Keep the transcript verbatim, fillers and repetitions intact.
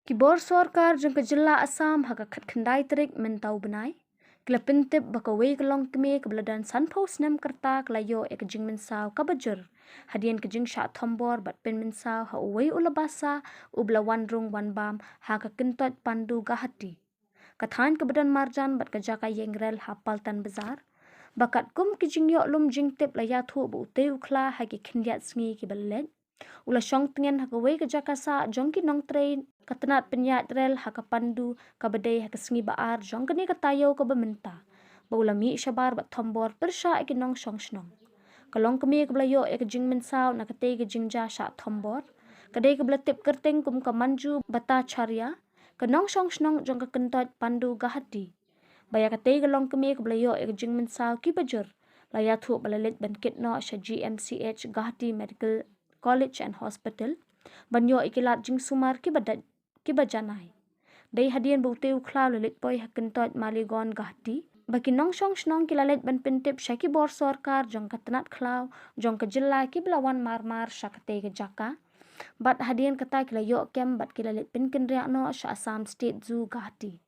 Ki bor sorkar jong ka jylla Assam ha ka khatkhyndai tarik mynta u bnai ki la pyntip ba kawei ka longkmie kaba la don sanphew snem ka rta ka la ïoh ïa ka jingmynsaw kaba jur hadien ka jingshah thombor bad pynmynsaw ha uwei u labasa uba la wan rung wan bam ha ka kyntoit Pandu Guwahati, ka thaiñ kaba don marjan bad ka jaka ïeng rel ha Paltan Bazar, ba katkum ki jingïoh lum jingtip la ïathuh ba utei u khla ha ki khyndiat sngi kiba la leit u la shong tngen ha kawei ka jaka sah jong ki nongtrei ka tnat pynïaid rel ha ka Pandu kaba dei ha ka sngi ba ar jong kane ka taïew kaba mynta, ba u la mih shabar bad thombor pyrshah ïa ki nongshong shnong. Ka longkmie kaba la ïoh ïa ka jingmynsaw na katei ka jingjia shah thombor ka dei kaba la tip kyrteng kum ka Manju Bhattacharya, ka nongshong shnong jong ka kyntoit Pandu Guwahati. Ba ïa katei ka longkmie kaba la ïoh ïa ka jingmynsaw kiba jur la ïathuh ba la leit ban kit noh sha G M C H, Guwahati Medical College and Hospital, ban ïoh ïa ki lad jingsumar kiba dait kiba janai. Dei hadien ba utei u khla u la leit poi ha kyntoit Maligaon, Guwahati, ba ki nongshong shnong ki la leit ban pyntip sha ki bor sorkar jong ka tnat khlaw jong ka jylla kiba la wan marmar sha katei ka jaka. Bad hadien kata ki la ïoh kem bad ki la leit pynkynriah noh sha Assam State Zoo, Guwahati.